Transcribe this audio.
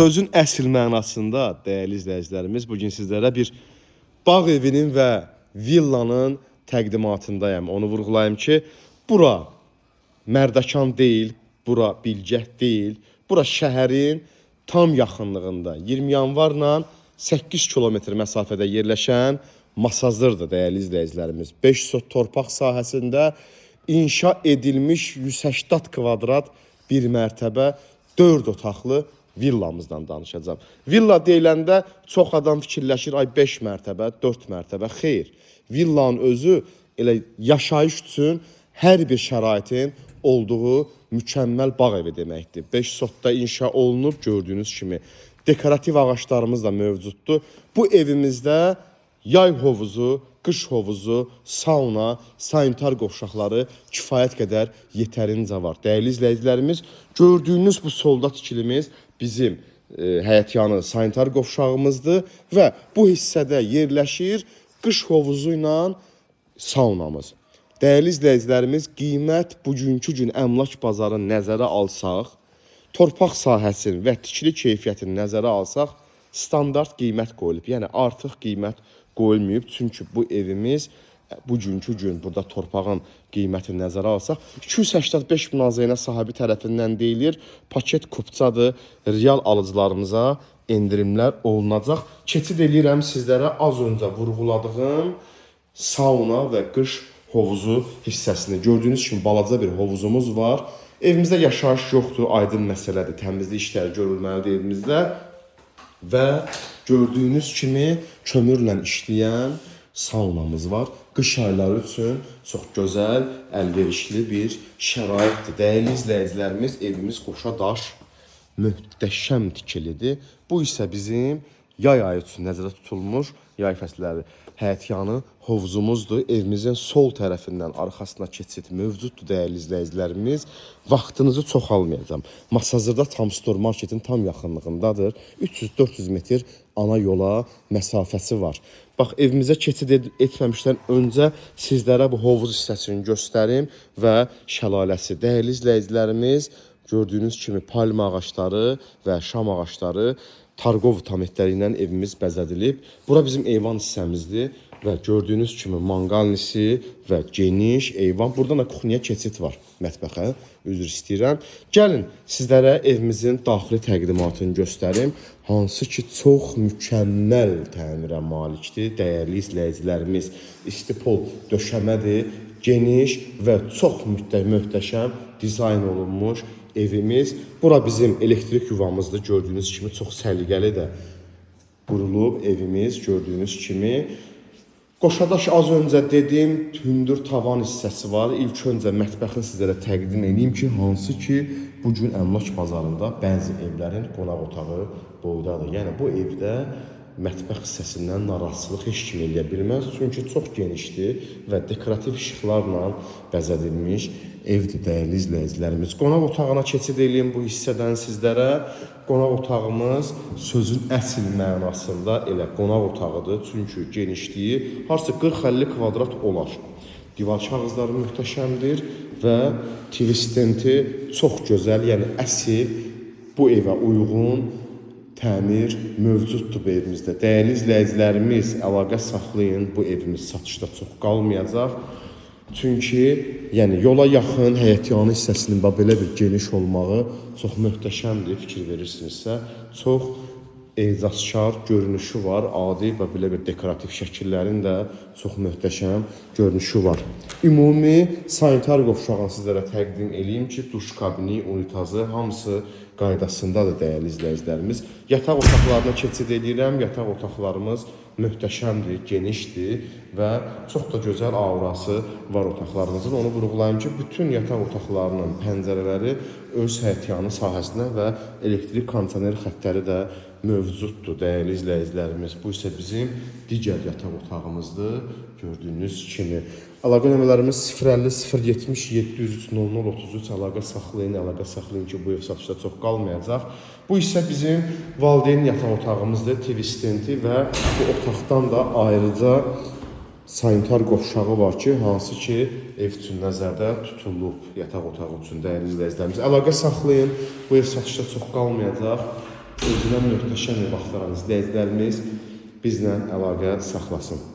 Sözün əsl mənasında dəyərli izləyicilərimiz, bugün sizlərə bir bağ evinin və villanın təqdimatındayam. Onu vurğulayım ki, bura Mərdəkan deyil, bura Bilgəh deyil, bura şəhərin tam yaxınlığında 20 yanvarla 8 kilometr məsafədə yerləşən Masazırdır dəyərli izləyicilərimiz. 5 sot torpaq sahəsində inşa edilmiş 180 kvadrat bir mərtəbə 4 otaqlı villamızdan danışacağam. Villa deyiləndə çox adam fikirləşir, ay 5 mərtəbə, 4 mərtəbə. Xeyr. Villanın özü elə yaşayış üçün hər bir şəraitin olduğu mükəmməl bağ evi deməkdir. 5 sotda inşa olunub gördüyünüz kimi. Dekorativ ağaclarımız da mövcuddur. Bu evimizdə yay hovuzu, qış hovuzu, sauna, sanitar qovşaqları kifayət qədər yetərincə var. Dəyərli izləyicilərimiz, gördüyünüz bu solda tikilimiz bizim həyətyanı sanitar qovşağımızdır və bu hissədə yerləşir qış hovuzu ilə saunamız. Dəyərli izləyicilərimiz, qiymət bugünkü gün əmlak bazarını nəzərə alsaq, torpaq sahəsini və tikili keyfiyyətini nəzərə alsaq, standart qiymət qoyulub. Yəni artıq qiymət qoyulmayıb, çünki bu evimiz bugünkü gün burada torpağın qiymətini nəzərə alsaq 285 min AZN sahibi tərəfindən deyilir, paket kupçadır, real alıcılarımıza endirimlər olunacaq. Keçid eləyirəm sizlərə az öncə vurğuladığım sauna və qış hovuzu hissəsini. Gördüyünüz kimi balaca bir hovuzumuz var. Evimizdə yaşayış yoxdur, aydın məsələdir. Təmizlik işləri görülməlidir evimizdə. Və gördüyünüz kimi kömürlə işləyən saunamız var. Qış ayları üçün çox gözəl, əlverişli bir şəraitdir. Dəyərli izləyicilərimiz, evimiz qoşa daş möhtəşəm tikilidir. Bu isə bizim yay ayı üçün nəzərdə tutulmuş yay fəsilləri həyətyanı hovuzumuzdur. Evimizin sol tərəfindən arxasına keçid mövcuddur dəyərli izləyicilərimiz. Vaxtınızı çox almayacağam. Masazırda Tam Store marketin tam yaxınlığındadır. 300-400 metr ana yola məsafəsi var. Bax, evimizə keçid etməmişdən öncə sizlərə bu hovuz hissəsini göstərim və şəlaləsi. Dəyərli izləyicilərimiz, gördüyünüz kimi palma ağacları və şam ağacları tarqov tametləri ilə evimiz bəzədilib. Bura bizim eyvan hissəmizdir və gördüyünüz kimi manqalnisi və geniş eyvan. Buradan da kuxnyaya keçid var, mətbəxə. Üzr istəyirəm. Gəlin sizlərə evimizin daxili təqdimatını göstərim. Hansı ki çox mükəmməl təmirə malikdir. Dəyərli izləyicilərimiz, istipol döşəmədir, geniş və çox möhtəşəm dizayn olunmuş evimiz. Bura bizim elektrik yuvamızdır. Gördüyünüz kimi çox səliqəli də qurulub evimiz gördüyünüz kimi. Qoşadaş az öncə dedim, hündür tavan hissəsi var. İlk öncə mətbəxin sizlərə təqdim edeyim ki, hansı ki bu gün əmlak bazarında bəzi evlərin qonaq otağı boydadır. Yəni bu evdə mətbəx hissəsindən narazılıq heç kim eləyə bilməz. Çünki çox genişdir və dekorativ işıqlarla bəzədilmiş evdir dəyərli izləyicilərimiz. Qonaq otağına keçid eləyim bu hissədən sizlərə. Qonaq otağımız sözün əsl mənasında elə qonaq otağıdır. Çünki genişliyi harca 40-50 kvadrat olar. Divar kağızları möhtəşəmdir və TV stenti çox gözəl, yəni əsl bu evə uyğun təmir mövcuddur bu evimizdə. Dəyərli izləyicilərimiz, əlaqə saxlayın. Bu evimiz satışda çox qalmayacaq. Çünki yəni yola yaxın həyətyanı hissəsinin bax belə bir geniş olmağı çox möhtəşəmdir, fikir verirsinizsə. Çox ecazkar görünüşü var. Adi və belə bir dekorativ şəkillərin də çox möhtəşəm görünüşü var. Ümumi sanitar qovşağını sizlərə təqdim eləyim ki, duş kabini, unitazı hamısı qaydasındadır dəyərli izləyicilərimiz. Yataq otaqlarına keçid eləyirəm. Yataq otaqlarımız möhtəşəmdir, genişdir və çox da gözəl aurası var otaqlarımızın. Onu vurğulayım ki, bütün yataq otaqlarının pəncərələri öz həyətyanı sahəsinə və elektrik kondisioner xəttləri də mövcuddur dəyərli izləyicilərimiz. Bu isə bizim digər yataq otağımızdır, gördüyünüz kimi. Əlaqə nömrələrimiz 050 070 703 0033 əlaqə saxlayın, əlaqə saxlayın ki, bu ev satışda çox qalmayacaq. Bu isə bizim valideyn yataq otağımızdır, TV stenti və bu otaqdan da ayrıca sanitar qovşağı var ki, hansı ki ev üçün nəzərdə tutulub, yataq otağı üçün dəyərli izləyicilərimiz. Əlaqə saxlayın, bu ev satışda çox qalmayacaq. Özünə möhtəşəm ev axtaran izləyicilərimiz bizlə əlaqə saxlasın.